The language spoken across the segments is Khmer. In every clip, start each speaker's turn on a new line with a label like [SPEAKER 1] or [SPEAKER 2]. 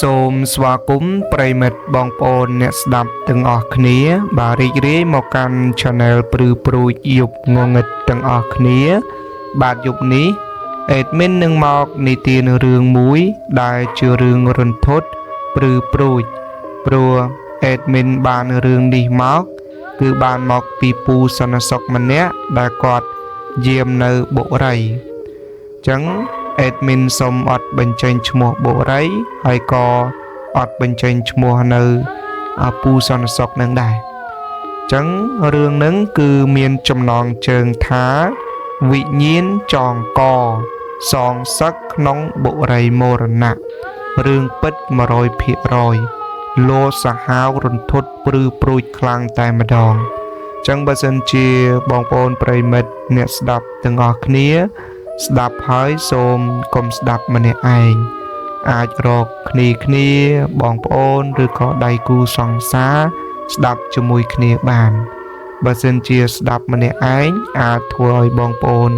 [SPEAKER 1] សូមស្វាគមន៍ប្រិយមិត្តបងប្អូនអ្នកស្ដាប់ទាំងអស់គ្នា បាទរីករាយមកកាន់ Channel ព្រឺព្រួចយប់ងងឹតទាំងអស់គ្នា បាទយប់នេះ admin នឹងមកនិទានរឿងមួយ ដែលជារឿងរន្ធត់ព្រឺព្រួចព្រោះ admin បានរឿងនេះមក គឺបានមកពីពូសន្តិសុខម្នាក់ដែលគាត់យាមនៅបុរីអញ្ចឹង admin សូមអត់បញ្ចេញឈ្មោះបុរីហើយក៏អត់បញ្ចេញឈ្មោះនៅពូសន្តិសុខនឹងដែរអញ្ចឹងរឿងនឹងគឺមានចំណងជើងថាវិញ្ញាណចងកសងសឹកក្នុងបុរីមរណៈរឿងពិត100%លោសាហាវរន្ធត់ព្រឺព្រួចខ្លាំងតែម្ដងអញ្ចឹងបើសិនជាបងប្អូនប្រិយមិត្តអ្នកស្ដាប់ទាំងអស់គ្នា ស្ដាប់ហើយសូមកុំស្ដាប់ម្នាក់ឯងអាចរកគ្នាគ្នាបងប្អូនឬក៏ដៃគូសង្សារស្ដាប់ជាមួយគ្នាបានបើសិនជាស្ដាប់ម្នាក់ឯងអាចធ្វើឲ្យបងប្អូន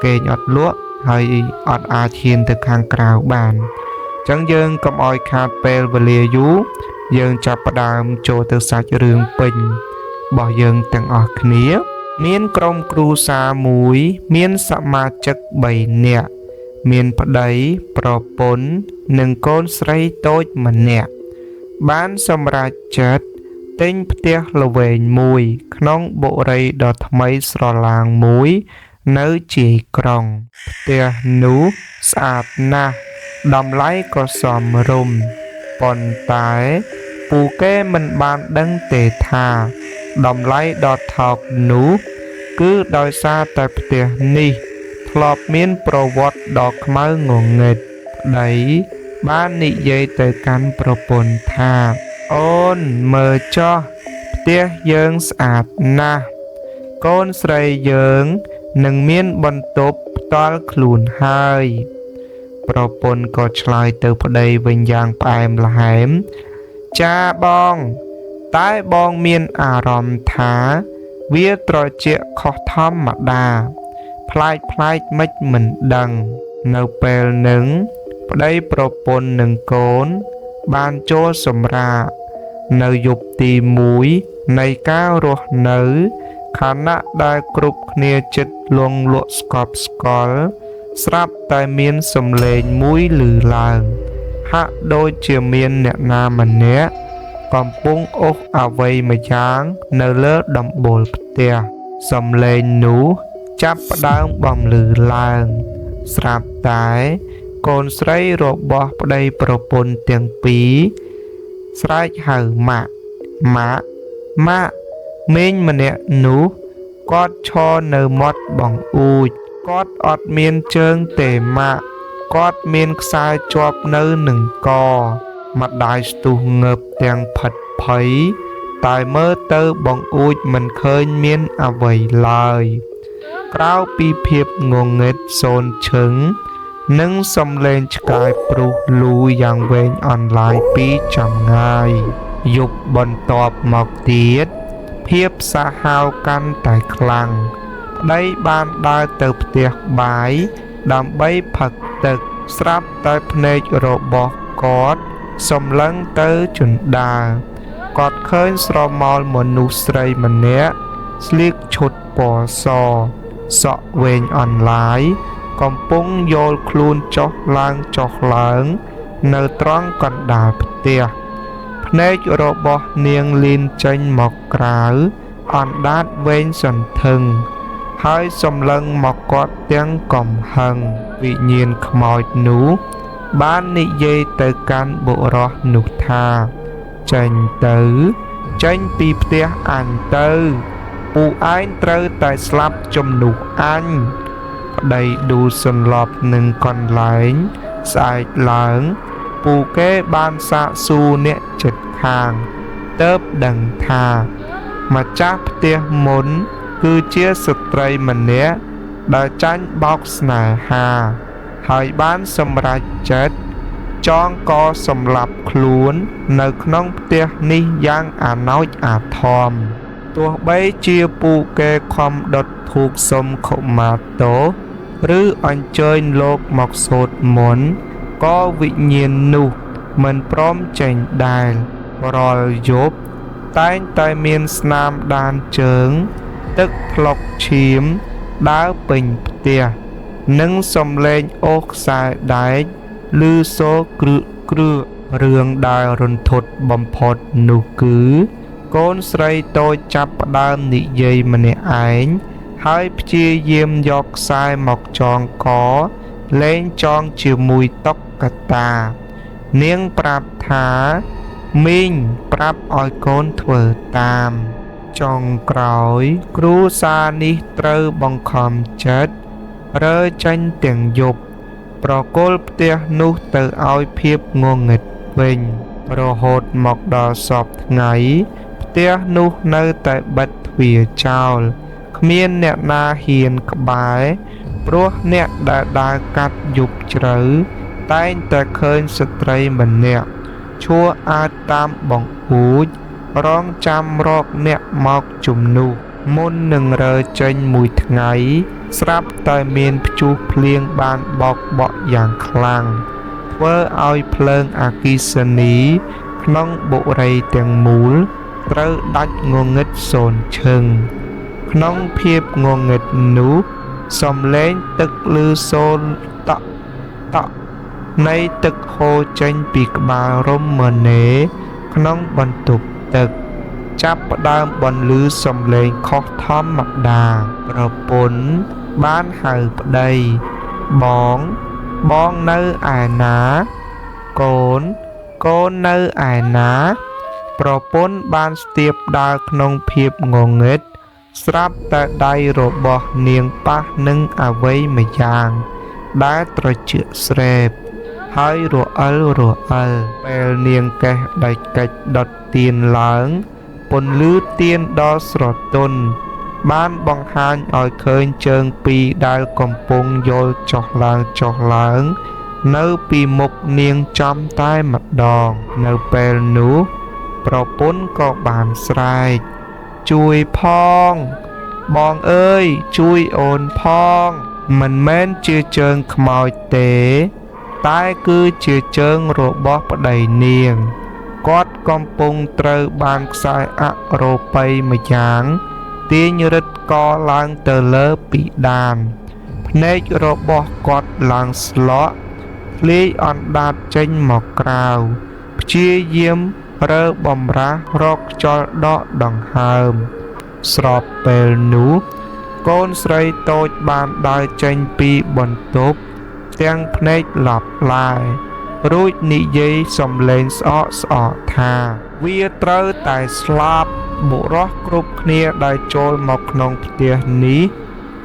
[SPEAKER 1] គេងអត់លក់ហើយអត់អាចហ៊ានទៅខាងក្រៅបានអញ្ចឹងយើងកុំឲ្យខាតពេលវេលាយូរយើងចាប់ផ្ដើមចូលទៅសាច់រឿងពេញរបស់យើងទាំងអស់គ្នា មានក្រុមគ្រួសារមួយមានសមាជិក3នាក់មានប្តីប្រពន្ធនិងកូនស្រីតូចម្នាក់បានសម្រេចចិត្តទិញផ្ទះល្វែងមួយ ក្នុងបុរីដ៏ថ្មីស្រឡាងមួយ នៅជាយក្រុងផ្ទះនោះស្អាតណាស់តម្លៃក៏សមរម្យប៉ុន្តែពូគេមិនបានដឹងទេថាតម្លៃដ៏ថោកនោះគឺដោយសារតែផ្ទះនេះធ្លាប់មានប្រវត្តិដ៏ខ្មៅងងឹតប្តីបាននិយាយទៅកាន់ប្រពន្ធថាអូនមើលចុះផ្ទះយើងស្អាតណាស់កូនស្រីយើងនឹងមានបន្ទប់ផ្ទាល់ខ្លួនហើយប្រពន្ធក៏ឆ្លើយទៅប្តីវិញយ៉ាងផ្អែមល្ហែមចាបងតែបងមានអារម្មណ៍ថាវាត្រជាក់ខុសធម្មតាប្លែកៗមិនមិនដឹងនៅពេលនឹងប្តីប្រពន្ធនិងកូនបានចូលសម្រាកនៅយប់ទី1នៃការរស់នៅខណៈដែលគ្រប់គ្នាចិត្តលងលក់ស្កប់ស្កល់ស្រាប់តែមានសំឡេងមួយឮឡើងហាក់ដូចជាមានអ្នកណាម្នាក់កំពុងអូសអ្វីម្យ៉ាងនៅលើដំបូលផ្ទះសំឡេងនោះចាប់ផ្ដើមបំលឺឡើងស្រាប់តែកូនស្រីរបស់ប្តីប្រពន្ធទាំងពីរស្រែកហៅម៉ាក់ម៉ាក់ម៉ាក់មេងម្នាក់នោះគាត់ឈរនៅមាត់បង្អួចគាត់អត់មានជើងទេម៉ាក់គាត់មានខ្សែជាប់នៅនឹងកម្ដាយស្ទុះងើបទាំងផិតភ័យតែមើលទៅបង្អួចមិនឃើញមានអ្វីឡើយក្រៅពីភាពងងឹតសូន្យឈឹងនិងសំឡេងឆ្កែព្រុសលូយ៉ាងវែងអន្លាយពីចម្ងាយយប់បន្ទាប់មកទៀតភាពសាហាវកាន់តែខ្លាំងប្តីបានដើរទៅផ្ទះបាយដើម្បីផឹកទឹកស្រាប់តែភ្នែករបស់គាត់សម្លឹងទៅជណ្ដើរគាត់ឃើញស្រមោលមនុស្សស្រីម្នាក់ស្លៀកឈុតពណ៌សសក់វែងអន្លាយកំពុងយោលខ្លួនចុះឡើងចុះឡើងនៅត្រង់កណ្ដាលផ្ទះភ្នែករបស់នាងលីនចេញមកក្រៅអណ្ដាតវែងសន្ធឹងហើយសម្លឹងមកគាត់ទាំងកំហឹងវិញ្ញាណខ្មោចនោះបាននិយាយទៅកាន់បុរសនោះថាចេញទៅចេញពីផ្ទះអញទៅពូឯងត្រូវតែស្លាប់ជំនួសអញប្តីឌូសន្លប់នឹងកន្លែងស្អែកឡើងពូគេបានសាកសួរអ្នកចិត្តខាងទើបដឹងថាម្ចាស់ផ្ទះមុនគឺជាស្ត្រីម្នាក់ដែលចាញ់បោកស្នេហាហើយបានសម្រេចចិត្តចងកសម្លាប់ខ្លួននៅក្នុងផ្ទះនេះយ៉ាងអាណោចអាធមទោះបីជាពូគេខំដុតធូបសុំខមាទោសឬអញ្ជើញលោកមកសូត្រមន្តក៏វិញ្ញាណនោះ មិនព្រមចេញដែលរាល់យប់តែងតែមានស្នាមដានជើងទឹកថ្លុកឈាមដើរពេញផ្ទះនិងសំឡេងអូសខ្សែដែកឮសូរគ្រើកគ្រើករឿងដែលរន្ធត់បំផុតនោះគឺកូនស្រីតូចចាប់ផ្ដើមនិយាយម្នាក់ឯងហើយព្យាយាមយកខ្សែមកចងកលេងចងជាមួយតុក្កតានាងប្រាប់ថាមីងប្រាប់ឲ្យកូនធ្វើតាមចុងក្រោយគ្រួសារនេះត្រូវបង្ខំចិត្តរើចេញទាំងយប់ប្រគល់ផ្ទះនោះទៅឲ្យភាពងងឹតវិញរហូតមកដល់សព្វថ្ងៃផ្ទះនោះនៅតែបិទទ្វារចោលគ្មានអ្នកណាហ៊ានក្បែរព្រោះអ្នកដែលដើរកាត់យប់ជ្រៅតែងតែឃើញស្ត្រីម្នាក់ឈរអើតតាមបង្អួចរងចាំរកអ្នកមកជំនួសមុននឹងរើចេញមួយថ្ងៃស្រាប់តែមានព្យុះភ្លៀងបានបោកបក់យ៉ាងខ្លាំងធ្វើឲ្យភ្លើងអគ្គិសនីក្នុងបុរីទាំងមូលត្រូវដាច់ងងឹតសូន្យឈឹងក្នុងភាពងងឹតនោះសំឡេងទឹកឮសូរតក់តក់នៃទឹកហូរចេញពីក្បាលរមណេក្នុងបន្ទប់ទឹកចាប់ផ្ដើមបន្លឺសំឡេងខុសធម្មតាប្រពន្ធបានហៅប្តីបងបងនៅឯណាកូនកូននៅឯណាប្រពន្ធបានស្ទាបដើរក្នុងភាពងងឹតស្រាប់តែដៃរបស់នាងប៉ះនឹងអ្វីម្យ៉ាងដែលត្រចៀកស្រេបហើយរអិលរអិលពេលនាងកេះដាច់កិច្ចដុតទៀនឡើងពន្លឺទៀនដ៏ស្រទន់បានបង្ហាញឲ្យឃើញជើងពីរដែលកំពុងយល់ចុះឡើងចុះឡើងនៅពីមុខនាងចំតែម្ដងនៅពេលនោះប្រពន្ធក៏បានស្រែកជួយផងបងអើយជួយអូនផងមិនមែនជាជើងខ្មោចទេតែគឺជាជើងរបស់ប្តីនាងគាត់កំពុងត្រូវបានខ្សែអរូបីម្យ៉ាងទាញរឹតកឡើងទៅលើពិដានភ្នែករបស់គាត់ឡើងស្លក់ធ្លាយអណ្ដាតចេញមកក្រៅព្យាយាមរើបំរាស់រកខ្យល់ដកដង្ហើមស្របពេលនោះកូនស្រីតូចបានដើរចេញពីបន្ទប់ទាំងភ្នែកឡប់ឡែរួចនិយាយសំឡេងស្អកស្អកថាវាត្រូវតែស្លាប់បុរសគ្រប់គ្នាដែលចូលមកក្នុងផ្ទះនេះ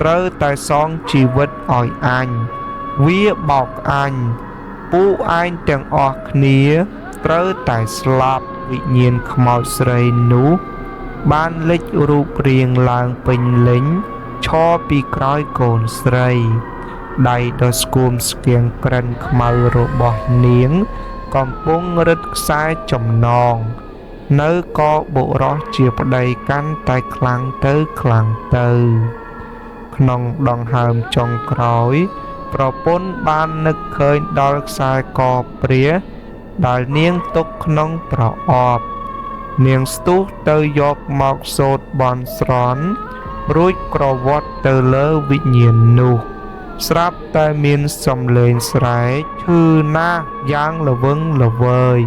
[SPEAKER 1] ត្រូវតែសងជីវិតឲ្យអញវាបោកអញពួកឯងទាំងអស់គ្នាត្រូវតែស្លាប់វិញ្ញាណខ្មោចស្រីនោះបានលេចរូបរាងឡើងពេញលេញឈរពីក្រោយកូនស្រីដៃដ៏ស្គមស្គាំងក្រិនខ្មៅរបស់នាងកំពុងរឹតខ្សែចំណងនៅកបុរសជាប្តីកាន់តែខ្លាំងទៅខ្លាំងទៅក្នុងដង្ហើមចុងក្រោយប្រពន្ធបាននឹកឃើញដល់ខ្សែកព្រះដែលនាងទុកក្នុងប្រអប់នាងស្ទុះទៅយកមកសូត្របន់ស្រន់រួចក្រវាត់ទៅលើវិញ្ញាណនោះស្រាប់តែមានសំឡេងស្រែកឈឺណាស់យ៉ាងល្វឹងល្វើយ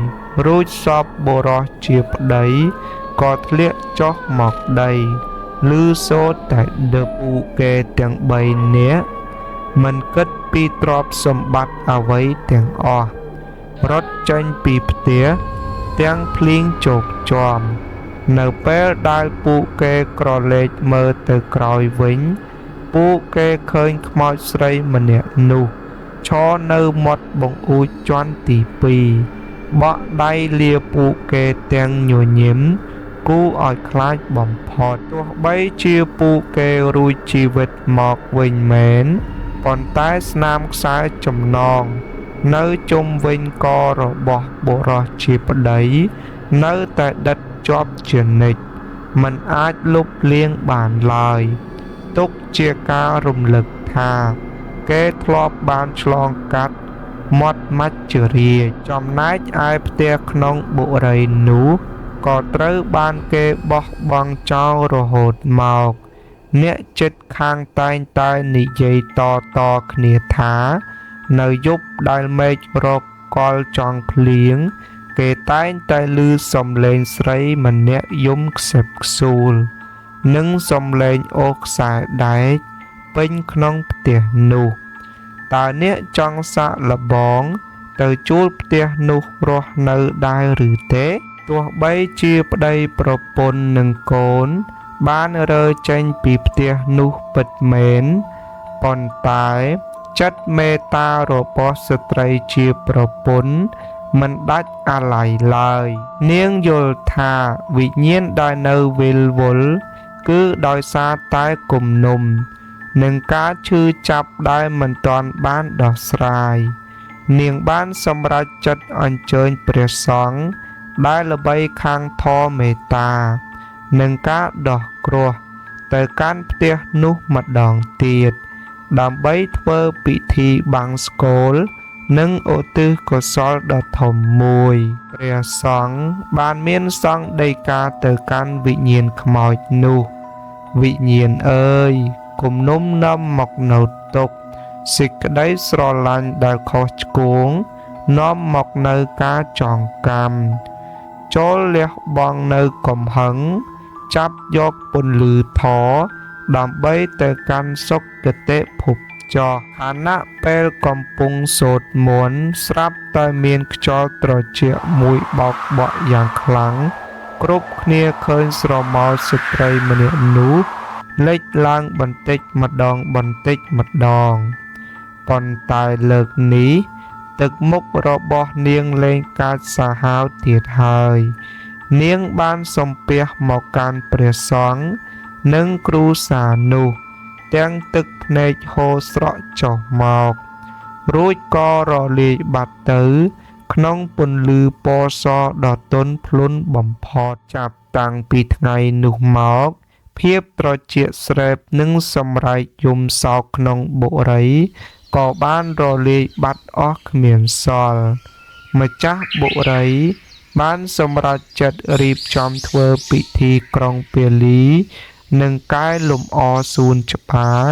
[SPEAKER 1] រួចសពបុរសជាប្តីក៏ធ្លាក់ចុះមកដីឮសូរតែដឹបពួកគេទាំងបីនាក់មិនគិតពីទ្រព្យសម្បត្តិអ្វីទាំងអស់រត់ចេញពីផ្ទះទាំងភ្លៀងជោកជាំនៅពេលដែលពួកគេក្រឡេកមើលទៅក្រោយវិញពួកគេឃើញខ្មោចស្រីម្នាក់នោះឈរនៅមាត់បង្អួចជាន់ទី2បក់ដៃលាពួកគេទាំងញញឹមគួរឲ្យខ្លាចបំផុតទោះបីជាពួកគេរួចជីវិតមកវិញមែនប៉ុន្តែស្នាមខ្សែចំណងនៅជុំវិញករបស់បុរសជាប្តីនៅតែដិតជាប់ជានិច្ចមិនអាចលុបលាងបានឡើយទុកជាការរំលឹកថាគេធ្លាប់បានឆ្លងកាត់ មាត់មច្ចរាជចំណែកឯផ្ទះក្នុងបុរីនោះក៏ត្រូវបានគេបោះបង់ចោលរហូតមក អ្នកជិតខាងតែងតែនិយាយតៗគ្នាថា នៅយប់ដែលមេឃរកលចង់ភ្លៀង គេតែងតែឮសំឡេងស្រីម្នាក់យំខ្សឹបខ្សួល និងសំឡេងអូសខ្សែដែកពេញក្នុងផ្ទះនោះ តើអ្នកចង់សាកល្បងទៅជួលផ្ទះនោះរស់នៅដែរឬទេ? ទោះបីជាប្តីប្រពន្ធនិងកូនបានរើចេញពីផ្ទះនោះពិតមែន ប៉ុន្តែចិត្តមេត្តារបស់ស្ត្រីជាប្រពន្ធមិនដាច់អាល័យឡើយ នាងយល់ថាវិញ្ញាណដែលនៅវិលវល់គឺដោយសារតែគំនុំ និងការឈឺចាប់ដែលមិនទាន់បានដោះស្រាយ នាងបានសម្រេចចិត្តអញ្ជើញព្រះសង្ឃដែលល្បីខាងធម៌មេត្តា និងការដោះគ្រោះទៅកាន់ផ្ទះនោះម្ដងទៀត ដើម្បីធ្វើពិធីបង្សុកូល និងឧទ្ទិសកុសលដ៏ធំមួយ ព្រះសង្ឃបានមានសង្ឃដីកាទៅកាន់វិញ្ញាណខ្មោចនោះ វិញ្ញាណអើយ គំនុំនាំមកនូវទុក្ខ សេចក្តីស្រឡាញ់ដែលខុសឆ្គងនាំមកនូវការចងកម្ម ចូលលះបង់នូវកំហឹង ចាប់យកពន្លឺធម៌ដើម្បីទៅកាន់សុគតិភពចុះ ខណៈពេលកំពុងសូត្រមន្ត ស្រាប់តែមានខ្យល់ត្រជាក់មួយបោកបក់យ៉ាងខ្លាំង គ្រប់គ្នាឃើញស្រមោលស្ត្រីម្នាក់នោះលេចឡើងបន្តិចម្ដងបន្តិចម្ដង ប៉ុន្តែលើកនេះទឹកមុខរបស់នាងលែងកាចសាហាវទៀតហើយ នាងបានសំពះមកកាន់ព្រះសង្ឃនិងគ្រូសានោះ ទាំងទឹកភ្នែកហូរស្រក់ចុះមក រួចក៏រលាយបាត់ទៅ ក្នុងពន្លឺពណ៌សដ៏ទន់ភ្លន់បំផុត ចាប់តាំងពីថ្ងៃនោះមក ភាពត្រជាក់ស្រេបនិងសម្រែកយំសោកក្នុងបុរីក៏បានរលាយបាត់អស់គ្មានសល់ ម្ចាស់បុរីបានសម្រេចចិត្តរៀបចំធ្វើពិធីក្រុងពាលី និងកែលម្អសួនច្បារ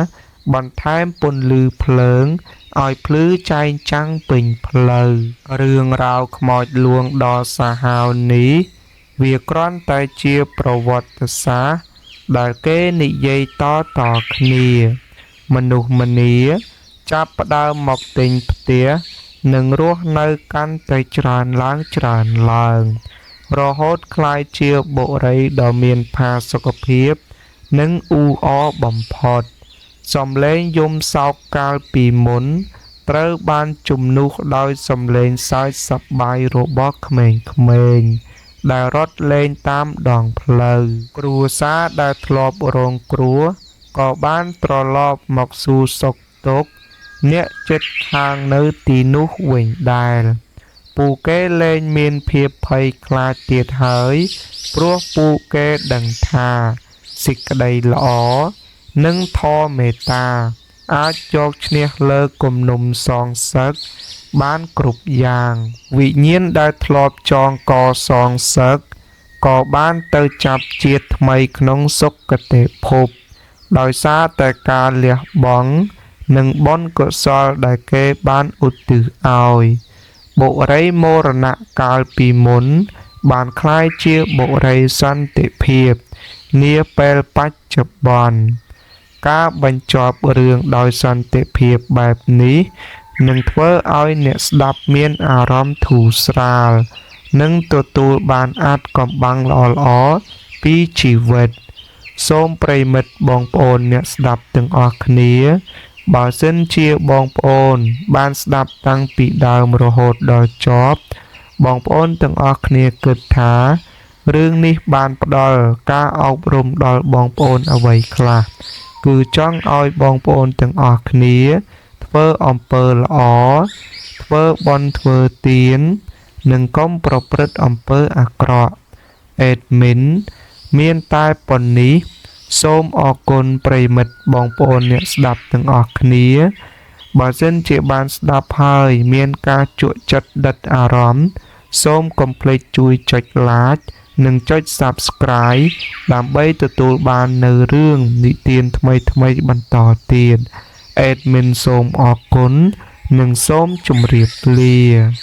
[SPEAKER 1] បន្ថែមពន្លឺភ្លើងឲ្យភ្លឺចែងចាំងពេញផ្លូវ រឿងរ៉ាវខ្មោចលួងដ៏សាហាវនេះ វាគ្រាន់តែជាប្រវត្តិសាស្ត្រដែលគេនិយាយតៗគ្នា មនុស្សម្នាចាប់ផ្ដើមមកទិញផ្ទះ និងរស់នៅកាន់តែច្រើនឡើងច្រើនឡើង រហូតក្លាយជាបុរីដ៏មានផាសុកភាព និងអ៊ូអរបំផុត សំឡេងយំសោកកាលពីមុន ត្រូវបានជំនួសដោយសំឡេងសើចសប្បាយរបស់ក្មេងៗដែលរត់លេងតាមដងផ្លូវ គ្រួសារដែលធ្លាប់រងគ្រោះក៏បានត្រឡប់មកសួរសុខទុក្ខអ្នកជិតខាងនៅទីនោះវិញដែរ ពួកគេលែងមានភាពភ័យខ្លាចទៀតហើយ ព្រោះពួកគេដឹងថាសេចក្តីល្អ និងធម៌មេត្តាអាចយកឈ្នះលើគំនុំសងសឹកបានគ្រប់យ៉ាង វិញ្ញាណដែលធ្លាប់ចងកសងសឹកក៏បានទៅចាប់ជាតិថ្មីក្នុងសុគតិភព ដោយសារតែការលះបង់និងបុណ្យកុសលដែលគេបានឧទ្ទិសឲ្យ បុរីមរណៈកាលពីមុនបានក្លាយជាបុរីសន្តិភាពនាពេលបច្ចុប្បន្ន ការបញ្ចប់រឿងដោយសន្តិភាពបែបនេះនឹងធ្វើឲ្យអ្នកស្ដាប់មានអារម្មណ៍ធូរស្រាល និងទទួលបានអាថ៌កំបាំងល្អៗពីជីវិត សូមប្រិយមិត្តបងប្អូនអ្នកស្ដាប់ទាំងអស់គ្នា បើសិនជាបងប្អូនបានស្ដាប់តាំងពីដើមរហូតដល់ចប់ បងប្អូនទាំងអស់គ្នាគិតថារឿងនេះបានផ្ដល់ការអប់រំដល់បងប្អូនអ្វីខ្លះ គឺចង់ឲ្យបងប្អូនទាំងអស់គ្នាធ្វើអំពើល្អ ធ្វើបុណ្យធ្វើទាន និងកុំប្រព្រឹត្តអំពើអាក្រក់ អេដមីនមានតែប៉ុណ្នេះ សូមអរគុណប្រិយមិត្តបងប្អូនអ្នកស្ដាប់ទាំងអស់គ្នា។ បើសិនជាបានស្ដាប់ហើយមានការជក់ចិត្តដិតអារម្មណ៍សូមកុំភ្លេចជួយចុច Like និងចុច Subscribe ដើម្បីទទួលបាននៅរឿងនិទានថ្មីៗបន្តទៀត Admin សូមអរគុណ និងសូមជម្រាបលា។